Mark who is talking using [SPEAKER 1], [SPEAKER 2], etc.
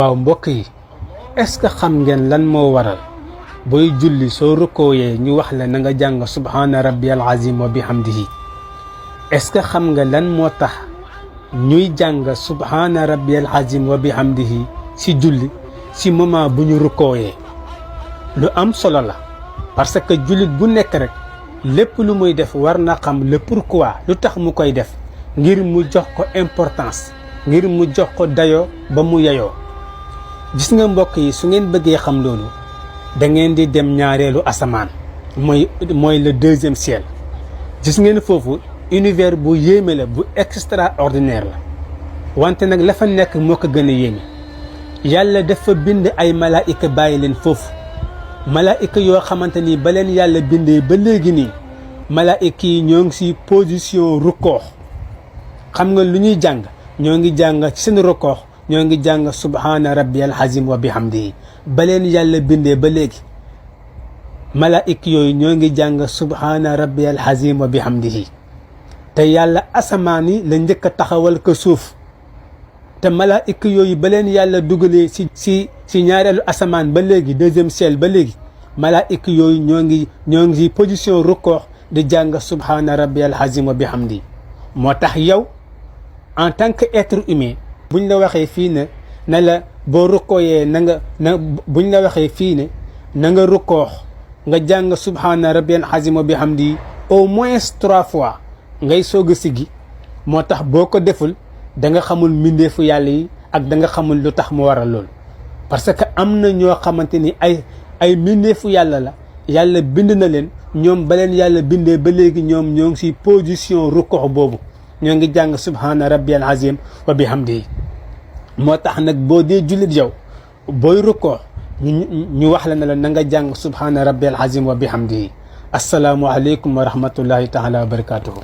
[SPEAKER 1] waaw mbokk yi est-ce que xam ngeen lan moo waral booy julli soo rukkooyee ñu wax la na nga jàng subhaana rabbiyal azim wa bihamdihi est-ce que xam nga lan moo tax ñuy jàng subhaana rabbiyal azim wa bihamdihi si julli si moment bu ñu rukkooyee lu am solo la parce que jullit bu nekk rek lépp lu muy def war na xam le pourquoi lu tax mu koy def ngir mu jox ko importance ngir mu jox ko dayoo ba mu yeyoo gis nga mbokk yi su ngeen bëggee xam loolu da ngeen di dem ñaareelu asamaan mooy le deuxième ciel gis ngeen foofu univers bu yéeme la bu extraordinaire la wante nag la fa nekk moo ko gën a yéeme yàlla dafa bind ay malaayika bàyyi leen foofu malaayika yoo xamante ni ba leen yàlla bindee ba léegi nii malaayika yi ñoo ngi si position rukkoox xam nga lu ñuy jàng ñoo ngi jàng ci seen rukkoox ñoo ngi jàng subhaana rabbiyal azim wa bihamdihi ba leen yàlla bindee ba léegi malaayika yooyu ñoo ngi jàng subhaana rabbiyal azim wa bihamdihi te yàlla asamaan yi la njëkk a taxawal ko suuf te malaayika yooyu ba leen yàlla dugalee si ñaareelu asamaan ba léegi deuxième ciel ba léegi malaayika yooyu ñoo ngi position rukkoox di jàng subhaana rabbiyal azim wa bihamdihi moo tax yow en tant que être humain buñ la waxee fii ne la boo rukkooyee buñ la waxee fii ne na nga rukkoox nga jàng subhaana rabbiyal azim wa bihamdihi au moins 3 fois ngay soog a siggi moo tax boo ko deful da nga xamul mbindeefu yàlla yi ak da nga xamul lu tax mu waral lool parce que am na ñoo xamante ni ay mbindeefu yàlla la yàlla bind na leen ñoom ba leen yàlla bindee ba léegi ñoom ñoo ngi si position rukkoox boobu ñoo ngi jàng subhaana rabbiyal azim wa bihamdihi moo tax nag boo dee jullit yow booy rukkoox ñu wax la ne la na nga jàng subhaana rabbiyal azim wa bihamdihi assalaamu aleykum wa rahmatullahi taala wa barakatuhu